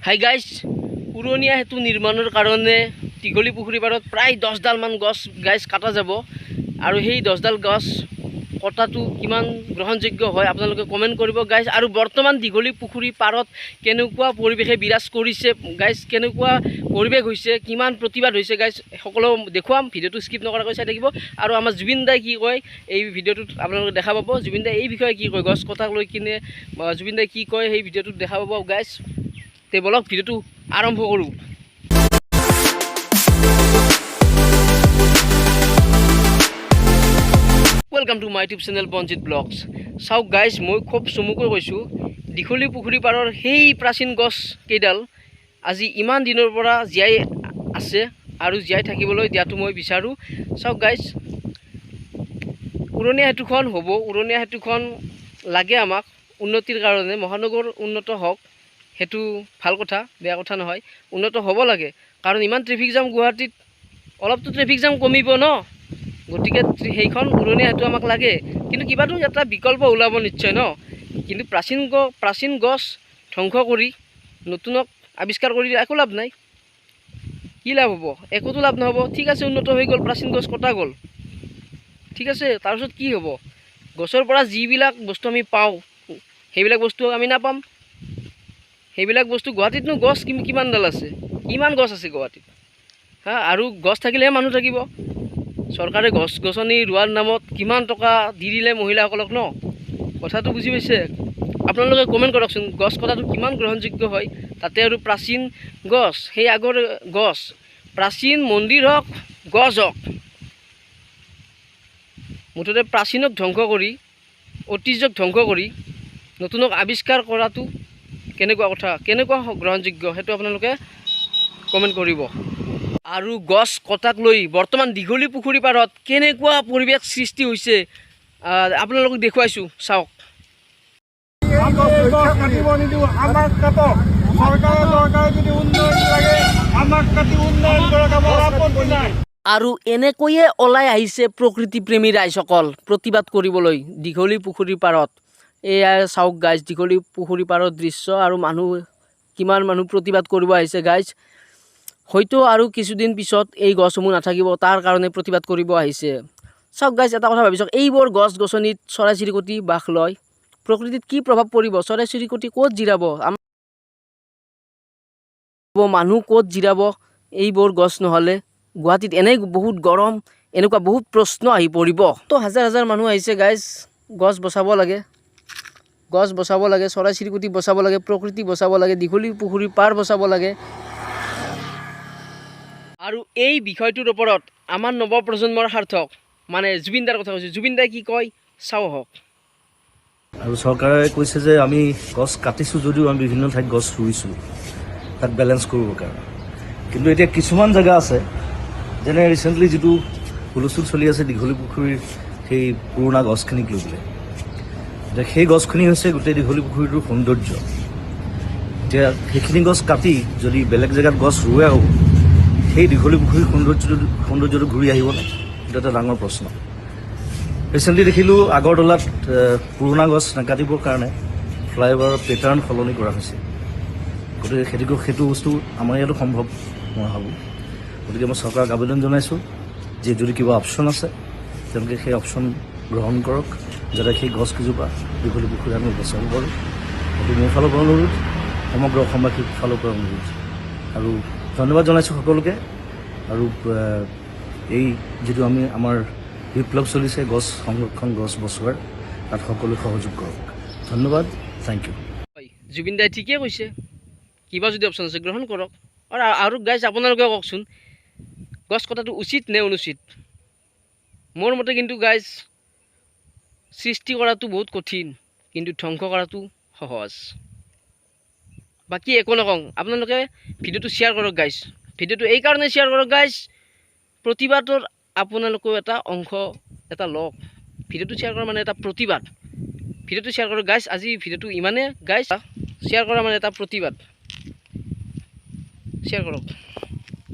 Hi guys, উৰণীয়া সেতু নিৰ্মাণৰ কাৰণে দীঘলী পুখুৰী পাৰত প্ৰায় 10ডালমান গছ গাইজ কটা যাব। আৰু সেই 10ডাল গছ কটাটো কিমান গ্ৰহণযোগ্য হয় আপোনালোকে কমেণ্ট কৰিব গাইজ। আৰু বৰ্তমান দীঘলী পুখুৰী পাৰত কেনেকুৱা পৰিৱেশে বিৰাজ কৰিছে গাইজ, কেনেকুৱা পৰিৱেশ হৈছে, কিমান প্ৰতিবাদ হৈছে গাইজ, সকলো দেখুৱাম। ভিডিঅ'টো স্কিপ নকৰাকৈ চাই থাকিব। আৰু আমাৰ জুবিন দাই কি কয় এই ভিডিঅ'টোত আপোনালোকে দেখা পাব। জুবিন দাই এই বিষয়ে কি কয়, গছ কটাক লৈ কিনে জুবিন দাই কি কয় সেই ভিডিঅ'টোত দেখা পাব গাইজ। তে বলক ভিডিঅ'টো আৰম্ভ কৰোঁ। Welcome to my YouTube channel Banjit blogs. চাওক গাইজ, মই খুব চমুকৈ কৈছোঁ, দীঘলী পুখুৰী পাৰৰ সেই প্ৰাচীন গছ কেইডাল আজি ইমান দিনৰ পৰা জীয়াই আছে আৰু জীয়াই থাকিবলৈ দিয়াটো মই বিচাৰোঁ। চাওক গাইজ, উৰণীয়া সেতুখন হ'ব, উৰণীয়া সেতুখন লাগে আমাক উন্নতিৰ কাৰণে। মহানগৰ উন্নত হওক, সেইটো ভাল কথা, বেয়া কথা নহয়, উন্নত হ'ব লাগে। কাৰণ ইমান ট্ৰেফিক জাম গুৱাহাটীত, অলপতো ট্ৰেফিক জাম কমিব ন। গতিকে সেইখন উৰণীয়া সেতু আমাক লাগে, কিন্তু কিবাটো এটা বিকল্প ওলাব নিশ্চয় ন। কিন্তু প্ৰাচীন গছ ধ্বংস কৰি নতুনক আৱিষ্কাৰ কৰি একো লাভ নাই। কি লাভ হ'ব? একোতো লাভ নহ'ব। ঠিক আছে, উন্নত হৈ গ'ল, প্ৰাচীন গছ কটা গ'ল, ঠিক আছে, তাৰপিছত কি হ'ব? গছৰ পৰা যিবিলাক বস্তু আমি পাওঁ সেইবিলাক বস্তু আমি নাপাম। সেইবিলাক বস্তু গুৱাহাটীতনো গছ কিমানডাল আছে, কিমান গছ আছে গুৱাহাটীত? হা, আৰু গছ থাকিলেহে মানুহ থাকিব। চৰকাৰে গছ গছনি ৰোৱাৰ নামত কিমান টকা দি দিলে মহিলাসকলক ন। কথাটো বুজি পাইছে? আপোনালোকে কমেণ্ট কৰকচোন, গছ কটাটো কিমান গ্ৰহণযোগ্য হয়। তাতে আৰু প্ৰাচীন গছ, সেই আগৰ গছ, প্ৰাচীন মন্দিৰ হওক, গছ হওক, মুঠতে প্ৰাচীনক ধ্বংস কৰি, ঐতিহ্যক ধ্বংস কৰি নতুনক আৱিষ্কাৰ কৰাটো কেনেকুৱা কথা, কেনেকুৱা গ্ৰহণযোগ্য, সেইটো আপোনালোকে কমেণ্ট কৰিব। আৰু গছ কটাক লৈ বৰ্তমান দীঘলী পুখুৰী পাৰত কেনেকুৱা পৰিৱেশ সৃষ্টি হৈছে আপোনালোকক দেখুৱাইছোঁ, চাওক। গছ কাটিব নিদিওঁ, আমাক কাটক। চৰকাৰৰ দৰকাৰ যদি উন্নয়ন লাগে, আমাক কাটি উন্নয়ন কৰক, আমাৰ আপত্তি নাই। আৰু এনেকৈয়ে ওলাই আহিছে প্ৰকৃতিপ্ৰেমী ৰাইজসকল প্ৰতিবাদ কৰিবলৈ দীঘলী পুখুৰীৰ পাৰত। এয়া চাওক গাইজ, দীঘলী পুখুৰী পাৰৰ দৃশ্য। আৰু মানুহ কিমান মানুহ প্ৰতিবাদ কৰিব আহিছে গাইজ। হয়তো আৰু কিছুদিন পিছত এই গছসমূহ নাথাকিব, তাৰ কাৰণে প্ৰতিবাদ কৰিব আহিছে। চাওক গাইজ, এটা কথা ভাবি চাওক, এইবোৰ গছ গছনিত চৰাই চিৰিকটি বাস লয়, প্ৰকৃতিত কি প্ৰভাৱ পৰিব? চৰাই চিৰিকটি ক'ত জিৰাব, মানুহ ক'ত জিৰাব এইবোৰ গছ নহ'লে? গুৱাহাটীত এনেই বহুত গৰম, এনেকুৱা বহুত প্ৰশ্ন আহি পৰিব। তো হাজাৰ হাজাৰ মানুহ আহিছে গাইজ। গছ বচাব লাগে, গছ বচাব লাগে, চৰাই চিৰিকটি বচাব লাগে, প্ৰকৃতি বচাব লাগে, দীঘলী পুখুৰীৰ পাৰ বচাব লাগে। আৰু এই বিষয়টোৰ ওপৰত আমাৰ নৱপ্ৰজন্মৰ সাৰ্থক মানে জুবিন দাৰ কথা কৈছোঁ, জুবিন দাই কি কয় চাওঁ আহক। আৰু চৰকাৰে কৈছে যে আমি গছ কাটিছোঁ যদিও আমি বিভিন্ন ঠাইত গছ ৰুইছোঁ তাক বেলেঞ্চ কৰিবৰ কাৰণে। কিন্তু এতিয়া কিছুমান জেগা আছে, যেনে ৰিচেণ্টলি যিটো হুলস্থুল চলি আছে দীঘলী পুখুৰীৰ সেই পুৰণা গছখিনিক লৈ পেলাই। এতিয়া সেই গছখিনি হৈছে গোটেই দীঘলী পুখুৰীটোৰ সৌন্দৰ্য। এতিয়া সেইখিনি গছ কাটি যদি বেলেগ জেগাত গছ ৰুৱেও, সেই দীঘলী পুখুৰীৰ সৌন্দৰ্যটো ঘূৰি আহিবনে? সেইটো এটা ডাঙৰ প্ৰশ্ন। ৰিচেণ্টলি দেখিলোঁ আগৰতলাত পুৰণা গছ নাকাটিবৰ কাৰণে ফ্লাইঅভাৰৰ পেটাৰ্ণ সলনি কৰা হৈছে। গতিকে সেইটো বস্তু আমাৰ ইয়াতো সম্ভৱ মই ভাবোঁ। গতিকে মই চৰকাৰক আবেদন জনাইছোঁ যে যদি কিবা অপশ্যন আছে, তেওঁলোকে সেই অপশ্যন গ্ৰহণ কৰক, যাতে সেই গছ কেইজোপা দীঘলী পুখুৰী আমি বচাব পাৰোঁ। সেইটো মোৰ ফালৰ পৰা অনুৰোধ, সমগ্ৰ অসমবাসীৰ ফালৰ পৰা অনুৰোধ। আৰু ধন্যবাদ জনাইছোঁ সকলোকে। আৰু এই যিটো আমাৰ বিপ্লৱ চলিছে গছ সংৰক্ষণ, গছ বচোৱাৰ, তাত সকলোৱে সহযোগ কৰক। ধন্যবাদ, thank U. হয়, জুবিন দাই ঠিকেই কৈছে, কিবা যদি অপশ্যন আছে গ্ৰহণ কৰক। আৰু গাইজ, আপোনালোকে কওকচোন, গছ কটাটো উচিত নে অনুচিত? মোৰ মতে কিন্তু গাইজ, সৃষ্টি কৰাটো বহুত কঠিন, কিন্তু ধ্বংস কৰাটো সহজ। বাকী একো নকওঁ, আপোনালোকে ভিডিঅ'টো শ্বেয়াৰ কৰক গাইজ। ভিডিঅ'টো এইকাৰণে শ্বেয়াৰ কৰক গাইজ, প্ৰতিবাদৰ আপোনালোকেও এটা অংশ এটা লওক। ভিডিঅ'টো শ্বেয়াৰ কৰা মানে এটা প্ৰতিবাদ। ভিডিঅ'টো শ্বেয়াৰ কৰক গাইজ। আজি ভিডিঅ'টো ইমানে গাইজ। শ্বেয়াৰ কৰা মানে এটা প্ৰতিবাদ। শ্বেয়াৰ কৰক।